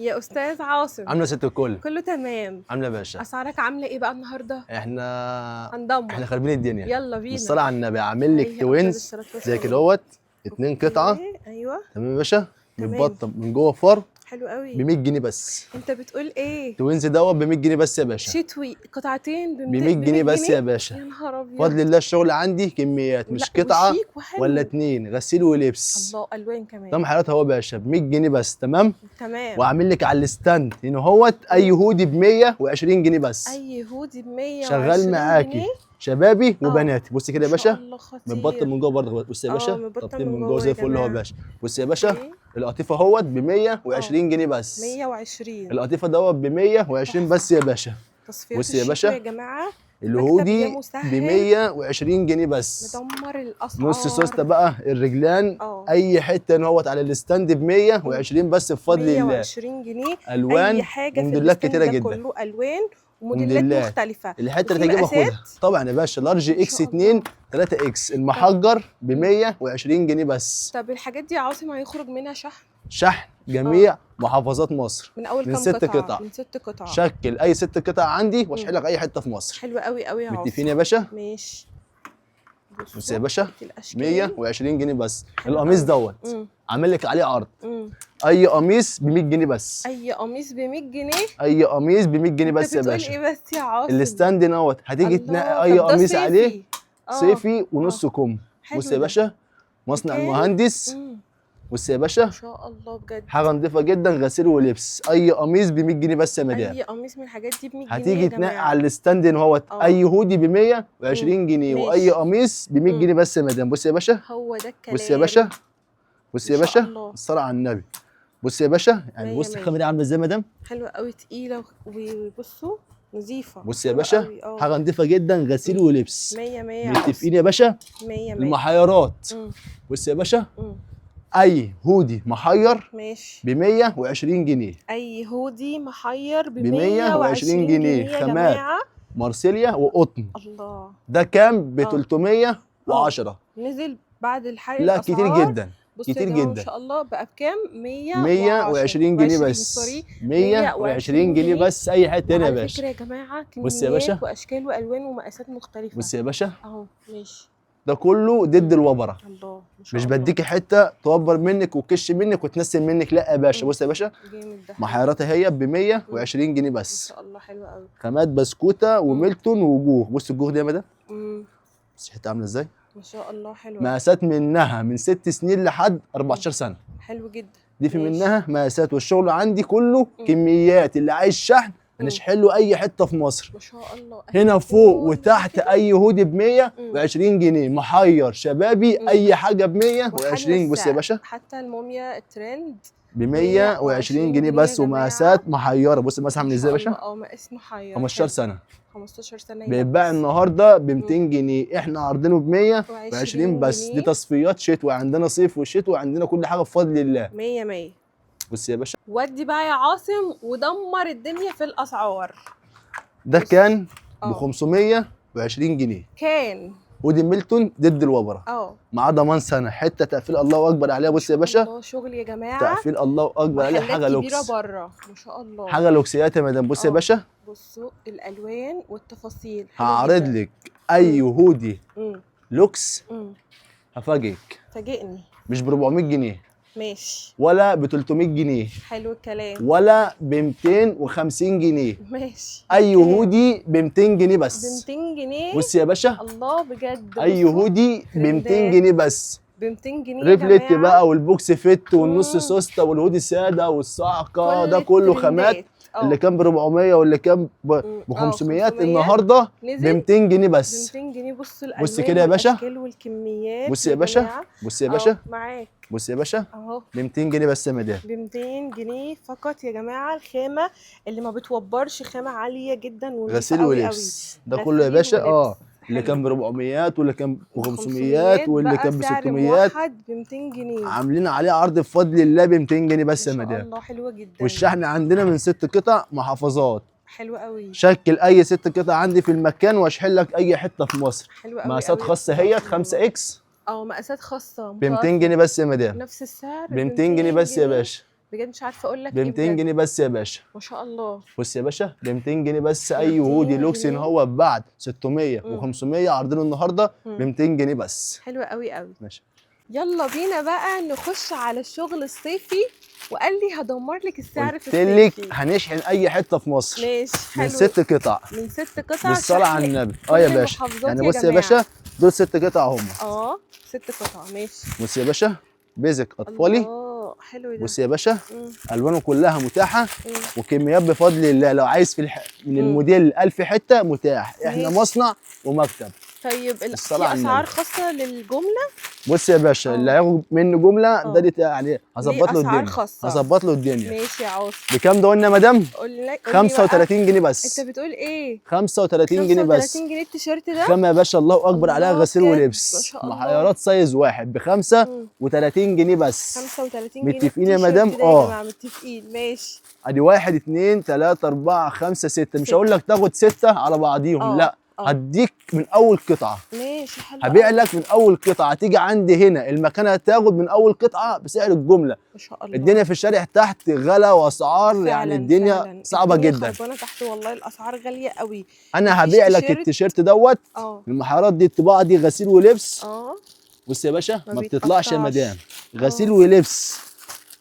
يا استاذ عاصم. عامله ست الكل. كله تمام. عامله يا باشا. اسعارك عامله ايه بقى النهارده؟ احنا هندمر. احنا خاربين الدنيا. يلا بينا. بالصلاة على النبي. عامل لك عليه أفضل twins الصلاة زي والسلام. كده اهوت، اتنين قطعه. okay، ايوه. تمام يا باشا. تمام. متبطن من جوه فر. حلو قوي. ب 100 جنيه بس. انت بتقول ايه؟ twins دوت ب 100 جنيه بس يا باشا. شتوي قطعتين ب 100 جنيه بس يا باشا. يا نهار ابيض. بفضل الله الشغل عندي كميات، مش لا، قطعه وشيك وحلو. ولا اتنين، غسيل ولبس. الله، الوان كمان. تمام حضرتك اهو يا باشا ب 100 جنيه بس. تمام. تمام. وعامل لك على ال stand هنا اهوت اي هودي ب 120 جنيه بس. اي هودي ب 120 شغال معاكي جنيه. شبابي وبناتي. بصي كده يا ما شاء باشا. الله، خطير. متبطن من جوه برضه. بص يا باشا، متبطن تبطين من من جوه جوه زي يا الفل اهو يا جماعة. باشا. بص يا باشا، okay. القطيفه اهوت ب 120 جنيه بس. 120. القطيفه دوت ب 120 بس يا باشا. تصفيات بص يا الشتوي باشا، يا جماعة. الهودي يا مسهل. ب 120 جنيه بس. مدمر الاسعار. نص سوسته بقى الرجلان. اي حتة ان هوت على ال stand ب 120 بس بفضل الله. 120 جنيه. الوان اي حاجة في وموديلات ال stand كتيرة ده جدا. كله الوان وموديلات وموديلات. مختلفة. الحتة اللي وفي تعجبك مقاسات؟ خدها طبعا يا باشا. large ما X شاء 2 الله. 3 X المحجر ب 120 جنيه بس. طب الحاجات دي يا عاصم هيخرج منها شحن؟ شحن جميع محافظات مصر. من اول من كام ست قطعه؟ قطع. من ست قطع. شكل اي ست قطع عندي واشحن لك اي حتة في مصر. حلو قوي قوي يا عاصم. متفقين يا باشا؟ ماشي. بص يا باشا، الاشكال. 120 جنيه بس. حلو القميص قوي. دوت عامل لك عليه عرض. اي قميص ب 100 جنيه بس. اي قميص ب 100 جنيه. اي قميص ب 100 جنيه انت بس يا بتقول باشا. ايه بس يا عاصم؟ ال stand دوت هتيجي الله، تنقي اي طب ده قميص صيفي. عليه. صيفي ونص كم. حلو بص يا ده. باشا، مصنع بكام؟ المهندس. بص يا باشا، ما شاء الله بجد. حاجة نظيفة جدا، غسيل ولبس. اي قميص ب 100 جنيه بس يا مدام. اي قميص من الحاجات دي ب 100 جنيه هتيجي يا تنقي جماعة. على ال stand ان هوت اي هودي ب 120 جنيه واي قميص ب 100 جنيه بس يا مدام. بص يا باشا. هو ده الكلام. بص يا باشا. بص يا ما شاء باشا، الله. الصلاة على النبي. بص يا باشا، يعني مية بص مية. الخامة دي عامله ازاي يا مدام؟ حلوة قوي، تقيلة وبصوا نظيفة. بص يا حلوة باشا، قوي. حاجة نظيفة جدا، غسيل ولبس. مية مية يا عاصم. متفقين يا باشا؟ مية مية. المحيرات. بص يا باشا، اي هودي محير ماشي. ب 120 جنيه. اي هودي محير ب ب 120 120 جنيه. جنيه يا خامات. جماعة. مارسيليا وقطن. الله. ده كام؟ ب 310. نزل بعد الحرق لا كتير الأسعار. جدا. بصوا يا كتير جماعة، ما جدا. شاء الله بقى بكام؟ 120 120 جنيه بس. sorry. 120 جنيه بس. اي حتة تاني يا وعلى باشا. فكرة يا جماعة بص يا باشا. كميات واشكال والوان ومقاسات مختلفة. بص يا باشا، اهو ماشي. ده كله ضد الوبره. الله، ما شاء مش الله. بديكي حتة توبر منك وتكش منك وتنسل منك، لا يا باشا. بص يا باشا، جامد ده. محيراتها هي ب 120 جنيه ما بس. شاء الله، حلو قوي. خامات بسكوته وميلتون وجوه. بص الجوه دي يا مدام. بص الحتة عامله ازاي. ما شاء الله حلوة. مقاسات منها من 6 سنين لحد 14 سنة. حلو جدا. دي في ماشي. منها مقاسات، والشغل عندي كله كميات. اللي عايز شحن هنشحن له اي حتة في مصر. ما شاء الله. هنا فوق كل وتحت كده. اي هودي ب 120 جنيه محير شبابي. اي حاجة ب 120. بص يا وحلو باشا، حتى الموميا الترند ب 120 جنيه يا بس، جماعة. ومقاسات محيره. بص المقاس عامل ما ازاي يا شاء باشا. الله. مقاس محير. 15 حلو. سنة 15 سنة بيتباع يلبس. النهارده ب 200 جنيه، احنا عارضينه ب 120 وعشرين بس. جنيه. دي تصفيات شتوي، عندنا صيف وشتوي، وعندنا كل حاجة بفضل الله. 100 100. بص يا باشا، ودي بقى يا عاصم ودمر الدنيا في الاسعار. ده بص. كان ب 520 جنيه. كان ودي ميلتون ضد الوبره. معاه ضمان سنة، حتة تقفيل الله اكبر عليها. بص يا باشا، الله، شغل يا جماعة. تقفيل الله اكبر عليها، محلات حاجة كبيرة لوكس. بره ما شاء الله. حاجة لوكسيات يا مدام. بص يا باشا، بصوا الالوان والتفاصيل. حلو هعرض جدا. لك اي هودي لوكس. هفاجئك. فاجئني. مش ب 400 جنيه. ماشي. ولا ب 300 جنيه. حلو الكلام. ولا ب 250 جنيه. ماشي. اي كام؟ هودي ب 200 جنيه ب بس. 200 جنيه. بص يا باشا، الله بجد. اي بصوا، هودي ب 200 ترندات. جنيه بس. ب 200 جنيه يا ريفلت جماعة. بقى وال box fit والنص سوسته والهودي ساده والصعقه، كل ده كله خامات. الترندات. اللي كان ب 400 واللي كان ب 500 500. النهارده ب نزل 200 جنيه ب بس. 200 جنيه. بصوا الالوان بص كده يا باشا. والاشكال والكميات. بص يا باشا. جماعة. بص يا باشا. معاك. بص يا باشا، اهو. ب 200 جنيه بس يا مدام. ب 200 جنيه فقط يا جماعة. الخامة اللي ما بتوبرش، خامة عالية جدا ونضيفه غسيل قوي قوي. ولبس ده كله يا غسيل باشا. ولبس. اللي حلو. كان ب 400 واللي كان ب 500 500 واللي بقى كان ب سعر 600 موحد ب 200 جنيه. عاملين عليه عرض بفضل الله ب 200 جنيه بس يا ما شاء مدام. الله، حلوة جدا. والشحن عندنا من 6 قطع محافظات. حلو قوي. شكل اي 6 قطع عندي في المكان واشحن لك اي حتة في مصر. حلو قوي. مقاسات قوي. خاصة هي 5 X. مقاسات خاصة ب 200 جنيه بس يا مدام. نفس السعر. ب 200 جنيه بس يا باشا. بجد مش عارفه اقول لك ب 200 جنيه بس يا باشا. ما شاء الله. بص يا باشا ب 200 جنيه بس. اي هودي لوكس ان هو بعد 600 و500 عارضينه النهارده ب 200 جنيه بس. حلوة قوي قوي. ماشي، يلا بينا بقى نخش على الشغل الصيفي. وقال لي هدمر لك السعر في قلت لك الصيفي. هنشحن اي حتة في مصر. ماشي حلو. من 6 قطع. من 6 قطع. بالصلاة على النبي. يا باشا يعني بص يا باشا دول 6 قطع هم. 6 قطع ماشي. بص يا باشا basic اطفالي. الله حلو ده. بص يا باشا الوانه كلها متاحة وكميات بفضل الله. لو عايز في من الموديل 1000 حتة متاح. احنا مصنع ومكتب. طيب في اسعار خاصة للجملة؟ بص يا باشا اللي هياخد منه جملة ده يعني هظبط له الدنيا. هظبط له الدنيا. ماشي يا عاصم. بكام ده قلنا يا مدام؟ قول 35 جنيه بس. انت بتقول ايه؟ 35 جنيه بس. 35 جنيه التيشيرت ده؟ خامة يا باشا الله اكبر عليها، غسيل ولبس. محيرات size واحد ب 35 جنيه بس. 35 جنيه. متفقين يا مدام؟ يا جماعة متفقين. ماشي. ادي 1 2 3 4 5 6. مش هقول لك تاخد 6 على بعضيهم، لا هديك من اول قطعه. ماشي حلو. هبيع لك من اول قطعه. تيجي عندي هنا المكنه هتاخد من اول قطعه بسعر الجملة. ما شاء الله. الدنيا في الشارع تحت غلا واسعار، يعني الدنيا فعلاً صعبة الدنيا جدا. خربانة تحت والله، الاسعار غالية قوي. انا هبيع لك التيشيرت دوت. المحارات دي الطباعة دي غسيل ولبس. بص يا باشا ما بتطلعش يا مدام. غسيل ولبس،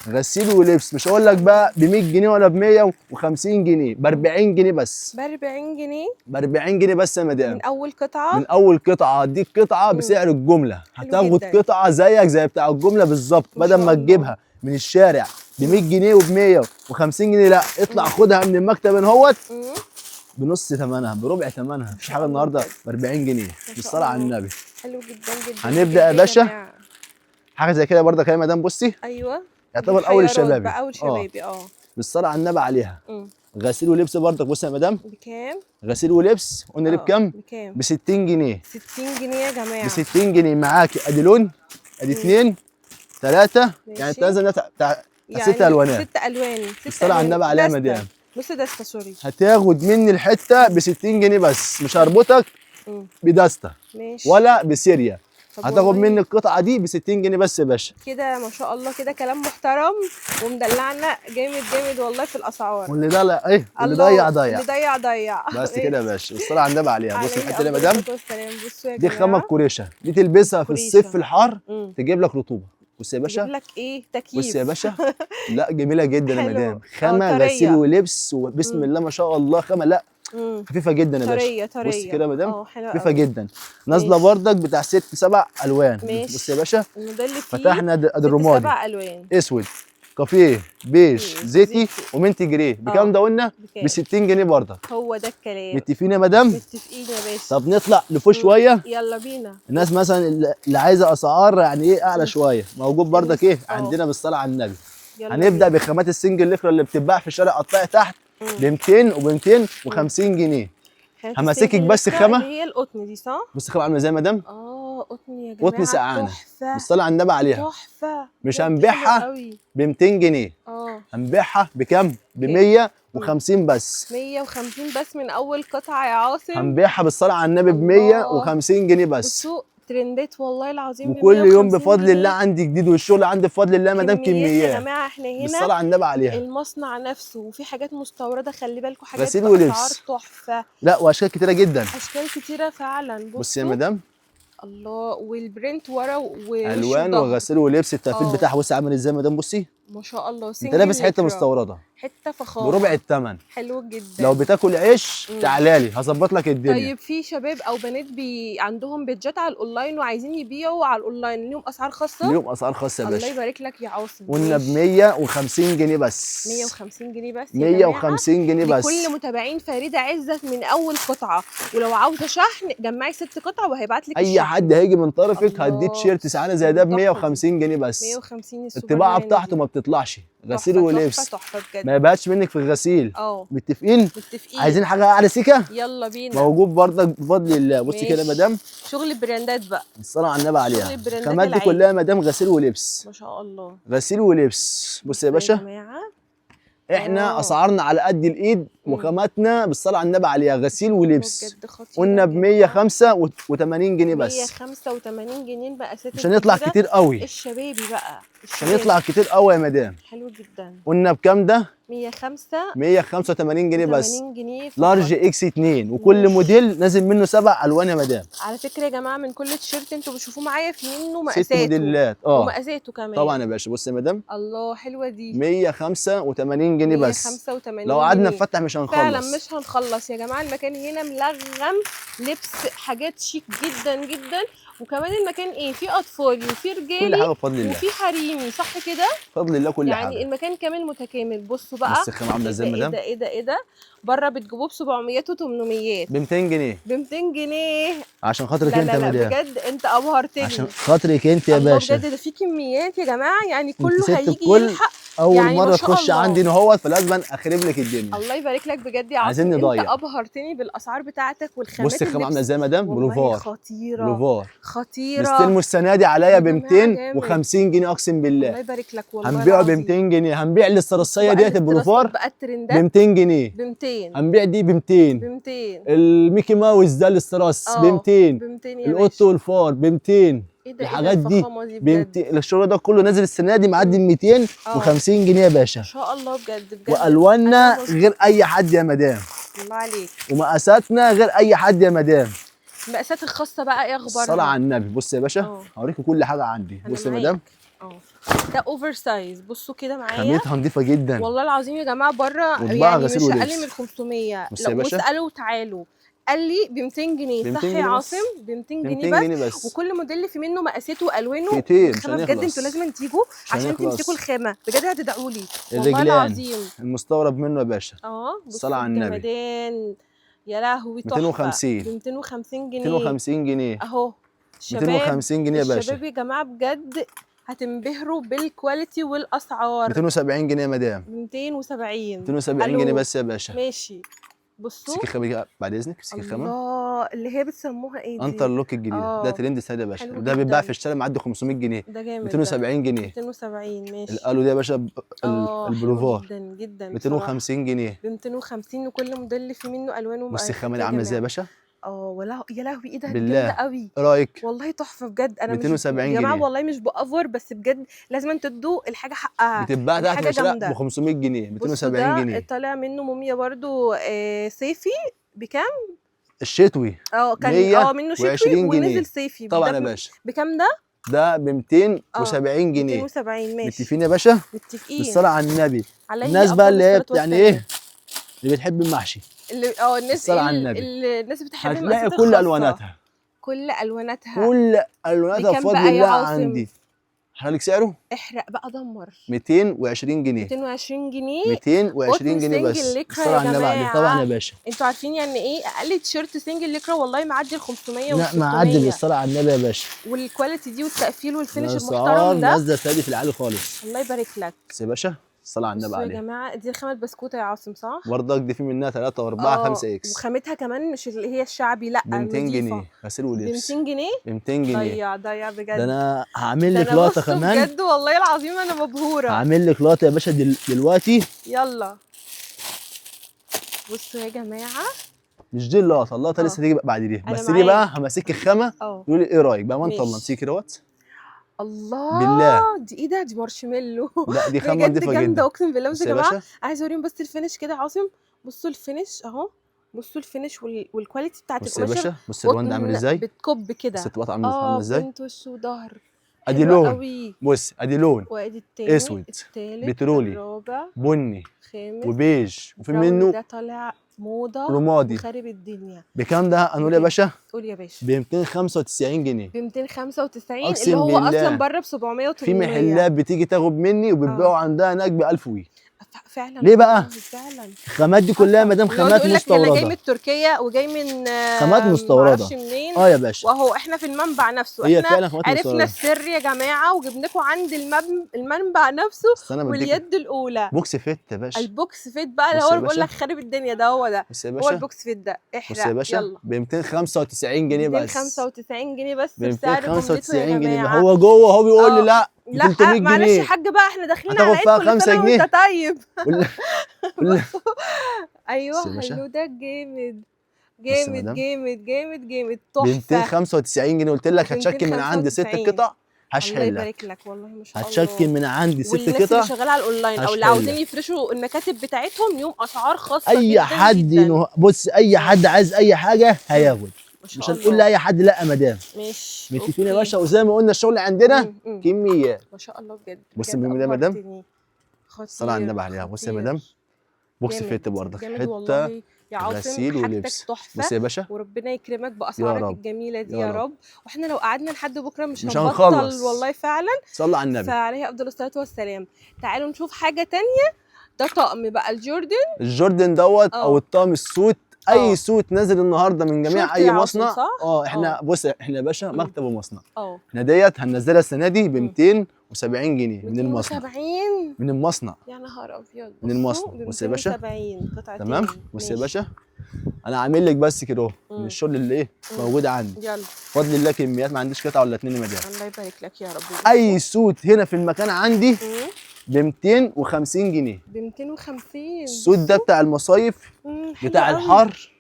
غسيل ولبس. مش هقول لك بقى ب 100 جنيه ولا ب 150 جنيه، ب 40 جنيه بس. ب 40 جنيه؟ ب 40 جنيه بس يا مدام. من اول قطعه؟ من اول قطعه. هديك قطعه بسعر الجملة. هتاخد قطعه زيك زي بتاع الجملة بالظبط. بدل ما تجيبها من الشارع ب 100 جنيه وب 150 جنيه، لا اطلع خدها من المكتب اهوت بنص ثمنها، بربع ثمنها. مفيش حاجة النهارده ب 40 جنيه. بالصلاة على النبي. حلو جدا جدا. هنبدا يا باشا حاجة زي كده برضك يا مدام. بصي ايوه يعتبر اول الشبابي. اول شبابي. بالصلاة على النبي عليها. غسيل ولبس برضك. بص يا مدام بكام؟ غسيل ولبس قلنا ليه بكام؟ بكام؟ ب 60 جنيه. 60 جنيه يا جماعة. ب 60 جنيه معاكي ادي لون، ادي 2 3، يعني التنزل ده بتاع 6 الوانات. 6 الوان. بالصلاة على النبي عليها يا مدام. نص دسته sorry. هتاخد مني الحتة ب 60 جنيه بس، مش هربطك بدسته ولا بسيريا. هتاخد مني القطعة دي ب 60 جنيه بس يا باشا. كده ما شاء الله، كده كلام محترم ومدلعنا جامد جامد والله في الاسعار. واللي ضيع ايه؟ واللي ضيع ضيع. اللي ضيع ضيع. بس كده يا باشا. الصلاة على النبي عليها. بص الحتة دي يا مدام، دي خامة كوريشه، دي تلبسها في الصيف في الحر تجيب لك رطوبة. بص يا باشا تجيب لك ايه؟ تكييف. بص يا باشا لا جميلة جدا يا مدام. خامة غسيل ولبس، وبسم الله ما شاء الله خامة لا خفيفة جدا يا باشا. طرية طرية. بص كده يا مدام خفيفة جدا. نازله بردك بتاع 6 7 الوان. بص يا باشا الموديل فيه فتحنا ادي الرمادي، 7 الوان، اسود، كافيه، بيج، زيتي، و mint gray. بكام ده قلنا؟ ب 60 جنيه بردك. هو ده الكلام. متفقين يا مدام؟ متفقين يا باشا. طب نطلع لفوق شوية. يلا بينا. الناس مثلا اللي عايزه اسعار يعني ايه اعلى شوية، موجود بردك ايه عندنا بالصلاة على النبي. هنبدا بخامات ال single ليكرا اللي بتتباع في الشارع قطعي تحت ب 200 وب 250 جنيه. همسكك بس خامة اللي هي القطن دي صح؟ بص خامة عامله ازاي يا مدام؟ قطن يا جماعة. قطن سقعانه. تحفة. بالصلاة على النبي عليها. تحفة. مش هنبيعها ب 200 جنيه. هنبيعها بكام؟ ب 150 بس. 150 بس من اول قطعه يا عاصم. هنبيعها بالصلاة على النبي ب 150 جنيه بس. السوق ترندات والله العظيم. وكل يوم بفضل الله عندي جديد، والشغل عندي بفضل الله مدام كميات يا جماعة. احنا هنا بالصلاة على النبي عليها. المصنع نفسه، وفي حاجات مستورده، خلي بالكم، حاجات غسيل ولبس تحفة. لا واشكال كتيرة جدا، اشكال كتيرة فعلا. بص يا مدام الله، وال print ورا الوان وغسيل ولبس. التقفيل بتاعها بصي عامل ازاي يا مدام. بصي ما شاء الله. انت لابس حتة مستورده، حتة فخامة بربع الثمن. حلو جدا. لو بتاكل عيش تعالى لي هظبط لك الدنيا. طيب في شباب او بنات عندهم بيدجات على الاونلاين وعايزين يبيعوا على الاونلاين، ليهم اسعار خاصة؟ ليهم اسعار خاصة يا باشا. الله يبارك لك يا عاصم. قلنا ب 150 جنيه بس. 150 جنيه بس. 150 جنيه بس لكل متابعين فريدة عزت من اول قطعه. ولو عاوزه شحن جمعي 6 قطع وهيبعت لك. اي حد هيجي من طرفك هديه تيشيرت سعانه زي ده ب 150 جنيه بس. 150. الطباعة بتاعته ما بتطلعش. غسيل ولبس تحفة بجد، ما يبقاش منك في الغسيل. متفقين؟ متفقين. عايزين حاجة اعلى سيكه؟ يلا بينا. موجود برضك بفضل الله. بصي كده يا مدام، شغل براندات بقى، الصلاة على النبي عليها. الخامات دي كلها يا مدام غسيل ولبس ما شاء الله. غسيل ولبس. بص يا باشا، احنا اسعارنا على قد الايد وخاماتنا بالصلاة على النبي عليها غسيل ولبس. بجد خطيرة. قلنا ب 185 جنيه بس. 185 جنيه المقاسات. مش هنطلع كتير قوي. الشبابي بقى. مش هنطلع كتير قوي يا مدام. حلو جدا. قلنا بكام ده؟ 185 جنيه بس. جنيه large X 2، وكل موديل نازل منه 7 الوان يا مدام. على فكرة يا جماعة من كل تيشيرت انتوا بتشوفوه معايا في منه مقاساته. 6 موديلات. ومقاساته كمان. طبعا يا باشا. بص يا مدام. الله حلوة دي. 185 جنيه بس. 185. لو قعدنا نفتح مش هنخلص. فعلا مش هنخلص يا جماعة. المكان هنا ملغم لبس، حاجات شيك جدا جدا، وكمان المكان ايه، فيه اطفالي وفيه رجالي، كل حاجة بفضل الله، وفيه حريمي، صح كده؟ بفضل الله كل يعني حاجة. يعني المكان كامل متكامل. بصوا بقى بص الخامة عامله ازاي يا مدام. ايه ده ايه ده؟ بره بتجيبوه ب 700 و800، ب 200 جنيه. ب 200 جنيه عشان خاطرك انت يا مدام. بجد انت ابهرتني. عشان خاطرك انت يا باشا. بجد ده في كميات يا جماعة، يعني كله هيجي يلحق. اول يعني مرة تخش عندي نهوت، فلازم اخرب لك الدنيا. الله يبارك لك بجد يا عاصم. عايزين نضيع. انت ابهرتني بالاسعار بتاعتك والخامات. بص الخامة عامله ازاي يا مدام. بلوفار خطيرة. بلوفار خطيرة. مستلمه السنة دي عليا ب 250 جنيه اقسم بالله. الله يبارك لك والله. هنبيعه ب 200 جنيه. هنبيع الاسترسيه ديت البلوفار ب 200 جنيه. ب 200. هنبيع دي ب 200. ب 200. الميكي ماوس ده الاسترس ب 200. ب 200. القط والفار ب 200. الحاجات دي ب 200. الشغل ده كله نازل السنة دي معدي 250 جنيه يا باشا. ان شاء الله بجد بجد. والواننا غير اي حد يا مدام. الله عليك. ومقاساتنا غير اي حد يا مدام. المقاسات الخاصة بقى ايه اخبارها؟ الصلاة على النبي. بص يا باشا هوريكم كل حاجة عندي. بص يا مدام. ده oversize. بصوا كده معايا. خامتها نظيفة جدا والله العظيم يا جماعة. بره يعني مش اقل من 500. لو اسالوا تعالوا. قال لي ب 200 جنيه. صح يا عاصم؟ ب 200 جنيه بس. وكل موديل في منه مقاساته والوانه كتير. بجد انتوا لازم تيجوا عشان تمسكوا الخامة بجد، هتدعوا لي والله العظيم. المستورد منه يا باشا. الصلاة على النبي. يا لهوي تحفة. 250. ب 250 جنيه. 250 جنيه اهو. 250 جنيه يا باشا. الشباب يا جماعة بجد هتنبهروا بال quality والاسعار. 270 جنيه يا مدام. 270. 270 جنيه بس يا باشا. ماشي. بصوا امسكي الخامة بعد اذنك. امسكي الخامة. الله، اللي هي بتسموها ايه دي؟ interlock الجديدة. ده ترند السنة يا باشا. ده بيتباع في الشارع معدي 500 جنيه. ده جامد. 270 جنيه. 270 ماشي. الالو ده يا باشا البلوفار جدا جدا 250 جنيه. ب 250، وكل موديل في منه الوان ومقاسات. بصي الخامة دي عامله ازاي يا باشا؟ ولا يا لهوي ايه ده، جامدة قوي. ايه رايك؟ والله تحفة بجد. انا 270 جنيه يا جماعة والله مش بأفور، بس بجد لازم تدوا الحاجة حقها. بتتباع تحت في الشارع ب 500 جنيه. 270 جنيه. طالع منه موميا برده صيفي بكام؟ الشتوي كان منه شتوي ونزل صيفي. طبعا يا باشا. بكام ده؟ ده ب 270 جنيه. 270 ماشي. متفقين يا باشا؟ متفقين. بالصلاة على النبي. الناس بقى اللي هي يعني ايه اللي بتحب المحشي، اللي الناس اللي الناس بتحب هتلاقي كل الواناتها. كل الواناتها. كل الواناتها بفضل الله عندي. حضرتك سعره؟ احرق بقى دمر. 220 جنيه. 220 جنيه. 220 جنيه بس. الصلاة على النبي عليك. طبعا يا باشا. انتوا عارفين يعني ايه اقل تيشيرت single ليكرا والله معدي ال 500 و لا معدي بالصلاة على النبي يا باشا. وال quality دي والتقفيل وال finish المحترم ده نازله السنة دي في العالي خالص. الله يبارك لك. بس يا باشا الصلاة على النبي عليك. يا جماعة دي الخامة البسكوتة يا عاصم صح؟ برضك دي في منها 3 و4 5 X. وخامتها كمان مش اللي هي الشعبي، لا ب 200 جنيه غسيل ولبس. ب 200 جنيه؟ ب 200 جنيه. ضيع بجد. ده انا هعمل لك لقطة كمان بجد والله العظيم انا مبهورة. هعمل لك لقطة يا باشا دلوقتي. يلا بصوا يا جماعة، مش دي اللقطة، اللقطة لسه تيجي بعد دي، بس دي بقى همسك الخامة يقول لي ايه رأيك بقى. ما انت الله امسكي كده. الله بالله دي ايه ده؟ دي مارشميلو. لا دي خامة نضيفه جدا جامدة اقسم بالله. بصوا يا جماعة عايزه اوريهم بس ال finish كده يا عاصم. بصوا ال finish اهو، بصوا ال finish وال quality بتاعت القماشه. بص يا باشا، بص الوان ده عامل ازاي، بتكب كده. بص الطبقات عامله ازاي، بنت وش وظهر. ادي لون، بص ادي لون، وادي التاني اسود، التالت، بترولي، الرابع، بني، خامس، وبيج، وفي منه ده طالع موضة رمادي خارب الدنيا. بكام ده؟ هنقول يا باشا؟ قول يا باشا. ب 295 جنيه. ب 295 اللي هو اصلا بره ب 700 و 800. في محلات بتيجي تاخد مني وبتبيعه عندها هناك ب 1000 وي. فعلا. ليه بقى؟ فعلا الخامات دي كلها ما دام خامات مستورده. انا جاي من تركيا وجاي من خامات مستورده يا باشا، واهو احنا في المنبع نفسه. هي احنا فعلا خامات عرفنا مستورده، السر يا جماعة وجبناكم عند المنبع نفسه واليد الاولى. box fit يا باشا، ال box fit بقى اللي هو بقول لك خارب الدنيا ده، هو ده هو ال box fit ده. احرق يا باشا. يلا ب 295 جنيه بس. 295 جنيه بس ب بسعر 295 جنيه. هو جوه هو بيقول لي لا لا 300 جنيه. معلش يا حاج بقى احنا داخلين على عيد كل سنة وانت طيب. ولا ايوه حلو ده، جامد جامد جامد جامد جامد، تحفة. ب 295 جنيه. قلت لك هتشكل من عندي 6 قطع هشحن لك. الله يبارك لك والله ما شاء الله. هتشكل من عندي 6 قطع. والناس اللي شغالة على الاونلاين او اللي عاوزين يفرشوا المكاتب بتاعتهم يوم اسعار خاصة اي جدا حد جدا. بص اي حد عايز اي حاجة هياخد، مش هنقول لاي حد لا يا مدام. ماشي متفقين يا باشا. وزي ما قلنا الشغل عندنا كميات ما شاء الله بجد. بص يا مدام، صلاة على النبي عليها. بص يا مدام، box fit برضك، حتة يا عاصم غسيل ولبس. تحفة. بص يا باشا، وربنا يكرمك باسعارك الجميلة دي يا رب. واحنا لو قعدنا لحد بكره مش هنبطل والله فعلا. صلى على النبي، فعليه افضل الصلاة والسلام. تعالوا نشوف حاجة تانية. ده طقم بقى الجوردن، الجوردن دوت او الطقم ال suit، اي suit نازل النهارده من جميع اي مصنع. احنا بص احنا يا باشا مكتب ومصنع. احنا ديت هننزلها السنة دي ب 270 جنيه من المصنع. 270 من المصنع، يا نهار ابيض، من المصنع. بص يا باشا، 270 قطعتين. تمام. بص يا باشا، انا عامل لك بس كده اهو من الشغل اللي ايه موجود عندي. يلا بفضل الله كميات، ما عنديش قطعه ولا اتنين يا مدام. الله يبارك لك يا رب. اي suit هنا في المكان عندي ب 250 جنيه. ب 250. ال suit ده بتاع المصايف، بتاع الحر.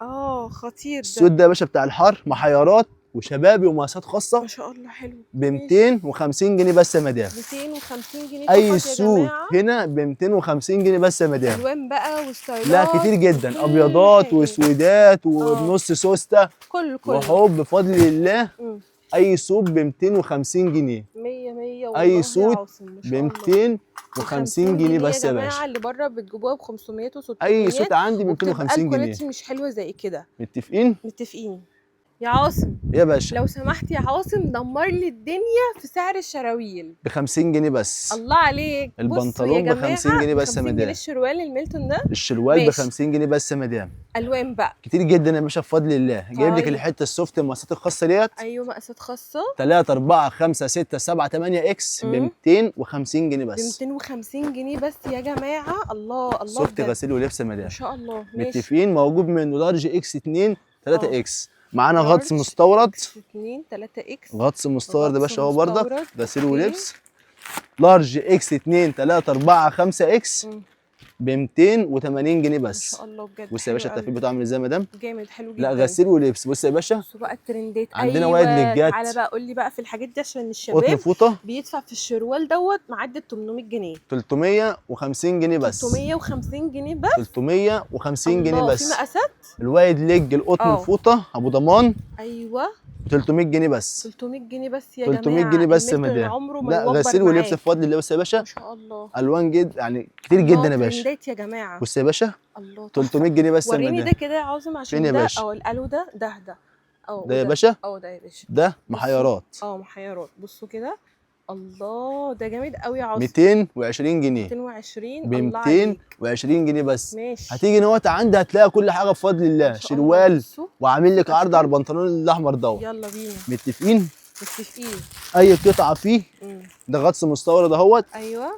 خطير ده. ال suit ده يا باشا بتاع الحر، محيرات وشبابي ومقاسات خاصة. ما شاء الله حلو. ب 250 جنيه بس يا مدام. 250 جنيه اي suit هنا ب 250 جنيه بس يا مدام. الوان بقى وستايلات، لا كتير جدا، ابيضات وسودات وبنص سوسته، كله وحب بفضل الله. اي suit ب 250 جنيه. 100 100 والله. اي suit ب 250 جنيه بس يا باشا. الجماعة اللي بره بتجيبوها ب 500 و600. اي suit عندي ب 250 جنيه. ال quality مش حلوة زي كده. متفقين؟ متفقين يا عاصم. يا باشا لو سمحت يا عاصم، دمر لي الدنيا في سعر الشراويل. ب 50 جنيه بس. الله عليك. البنطلون ب 50 جنيه بس يا مدام. الشروال الميلتون ده، الشروال ب 50 جنيه بس يا مدام. الوان بقى كتير جدا يا باشا بفضل الله. جايب لك الحتة ال soft المقاسات الخاصة ديت. ايوه مقاسات خاصة. 3 4 5 6 7 8 X ب 250 جنيه بس. ب 250 جنيه بس يا جماعة. الله الله. soft غسيل ولبس يا مدام. ما شاء الله. ماشي. متفقين. موجود منه large X 2 3 X. معانا غطس مستورد 2 3 X. غطس مستورد يا باشا اهو بردك، غسيل ولبس. large X 2 3 4 5 X ب 280 جنيه بس. ما شاء الله بجد. بص يا باشا التقفيل بتاعه عامل ازاي يا مدام؟ جامد حلو جدا. لا غسيل ولبس. بص يا باشا، بصوا بقى الترندات. عندنا wide ليجات. تعالى بقى قول لي بقى في الحاجات دي عشان الشباب قطن فوطه بيدفع في الشروال دوت معدي 800 جنيه. 350 جنيه بس. 350 جنيه بس. 350 جنيه بس. في مقاسات ال wide leg القطن الفوطه ابو ضمان. ايوه 300 جنيه بس. 300 جنيه بس يا جماعة. 300 جنيه بس يا مدام. لا غسيل ولبس بفضل الله بس يا باشا. ما شاء الله. الوان جد يعني كتير جدا يا باشا. يا جماعة. بص يا باشا، الله، 300 جنيه بس يا مدام. وريني ده كده يا عاصم عشان ده او الالو ده ده ده يا باشا. ده يا باشا، ده محيرات. محيرات. بصوا كده، الله ده جامد قوي يا عاصم. 220 جنيه. 220. ب 220 جنيه بس. ماشي. هتيجي نوت عندي هتلاقي كل حاجة بفضل الله. شروال، وعامل لك عرض على البنطلون الاحمر دوت. يلا بينا. متفقين؟ متفقين. اي قطعه فيه ده غطس مستورد اهوت. ايوه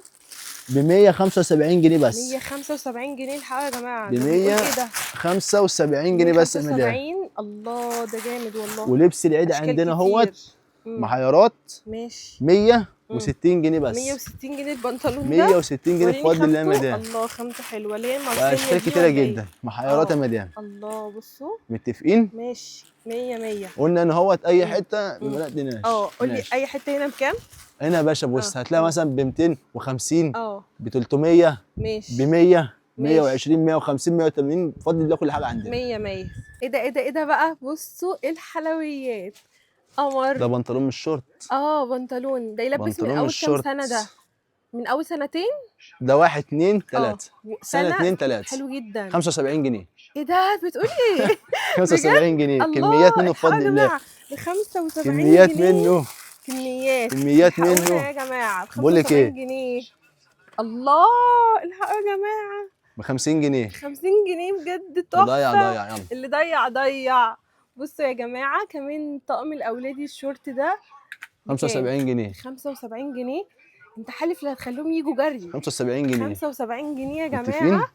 ب 175 جنيه بس. 175 جنيه. الحقوا يا جماعة. ب 175 جنيه بس يا مدام. الله ده جامد والله. ولبس العيد عندنا اهوت محيرات. ماشي. 160 جنيه بس. 160 جنيه البنطلون ده. 160 جنيه بفضل الله يا مدام. الله خامته حلوة. اللي هي المصرية واشكال كتيرة جدا. محيرات يا مدام. الله بصوا. متفقين؟ ماشي. 100 100. قلنا ان هوت اي حتة ما لقيناش. قول لي اي حتة هنا بكام؟ هنا يا باشا بص هتلاقي مثلا ب 250، ب 300، ماشي، ب 100، 120، 150، 180. بفضل الله كل حاجة عندنا. 100 100. ايه ده ايه ده ايه ده بقى؟ بصوا ايه الحلويات. قمر. ده بنطلون مش شورت. بنطلون ده يلبس من اول كام سنة؟ ده من اول سنتين. ده 1 2 3 سنة 2 3. حلو جدا. 75 جنيه. ايه ده بتقولي ايه؟ 75 جنيه. كميات منه بفضل الله. ب 75 كميات جنيه. منه. كميات منه يا جماعة. بقول لك ايه؟ جنيه. الله الحقوا يا جماعة. ب 50 جنيه. 50 جنيه بجد تحفة. ضيع ضيع يلا. اللي ضيع ضيع. بصوا يا جماعة كمان طقم الاولادي الشورت ده 75 جنيه. 75 جنيه. انت حالف لا هتخليهم يجوا جري. 75 جنيه. 75 جنيه يا جماعة.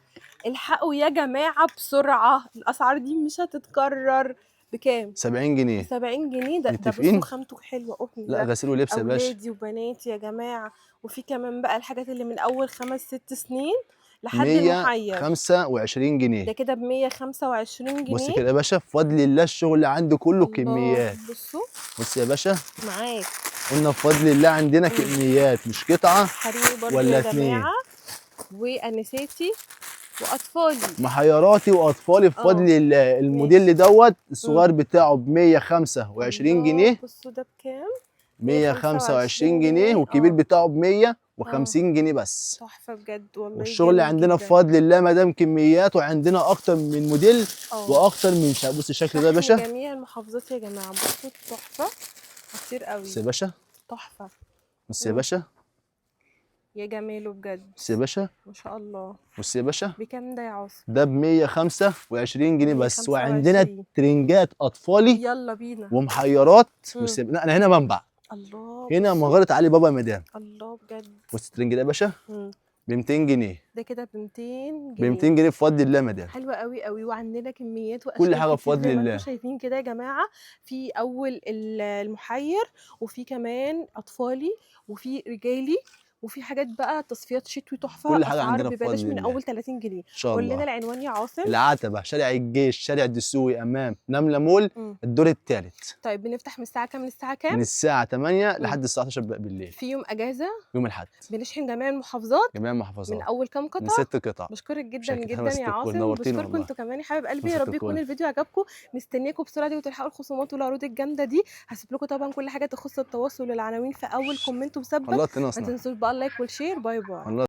الحقوا يا جماعة بسرعة، الاسعار دي مش هتتكرر. بكام؟ 70 جنيه. 70 جنيه. ده بصوا خامته حلوة قطن. لا غسيل ولبس يا باشا. اولادي وبناتي يا جماعة. وفي كمان بقى الحاجات اللي من اول 5 6 سنين لحد المحير. 125 جنيه. ده كده ب 125 جنيه. بص كده يا باشا، بفضل الله الشغل عنده كله كميات. بصوا بص يا باشا، معاك. قلنا بفضل الله عندنا كميات، مش قطعه حريمي برضو ولا يا اتنين. جماعة، وانساتي واطفالي، محيراتي واطفالي بفضل الله. الموديل دوت الصغير بتاعه ب 125 جنيه. بصوا ده بكام؟ 125 جنيه، والكبير بتاعه ب 150 جنيه بس. تحفة بجد والله. والشغل عندنا بفضل الله ما دام كميات، وعندنا اكتر من موديل واكتر من شكل. بص الشكل ده يا باشا، جميع المحافظات يا جماعة. بصوا تحفة كتير قوي. بص يا باشا، تحفة. بص يا باشا، يا جماله بجد. بص يا باشا، ما شاء الله. بص يا باشا، بكام ده يا عاصم؟ ده ب 125 جنيه بس. وعندنا ترنجات اطفالي، يلا بينا، ومحيرات. بص لا انا هنا منبع. الله، هنا مغارة علي بابا يا مدام. الله بجد. بص الترنج ده يا باشا ب 200 جنيه. ده كده ب 200 جنيه. ب 200 جنيه بفضل الله يا مدام. حلوة قوي قوي. وعندنا كميات واشكال كل حاجة بفضل الله. انتوا شايفين كده يا جماعة، في اول المحير، وفي كمان اطفالي، وفي رجالي، وفي حاجات بقى تصفيات شتوي تحفة. كل حاجة عندنا ببلاش من اول 30 جنيه ان شاء الله. قول لنا العنوان يا عاصم. العتبة، شارع الجيش، شارع الدسوقي، امام نملة مول، الدور الثالث. طيب بنفتح من الساعة كام للساعة كام؟ من الساعة 8 لحد الساعة 12 بالليل. في يوم اجازه؟ يوم الاحد. بنشحن جميع المحافظات؟ جميع المحافظات. من اول كام قطعه؟ من 6 قطع. بشكرك جدا جدا يا عاصم، بشكركم انتوا كمان يا حبايب قلبي. يا رب يكون الفيديو عجبكم. مستنياكم بسرعة دي وتلحقوا الخصومات والعروض الجامدة دي. هسيب لكم طبعا كل حاجة تخص التواصل والعناوين في اول comment مثبت. ما تنسوش بقى ال like وال share. bye bye.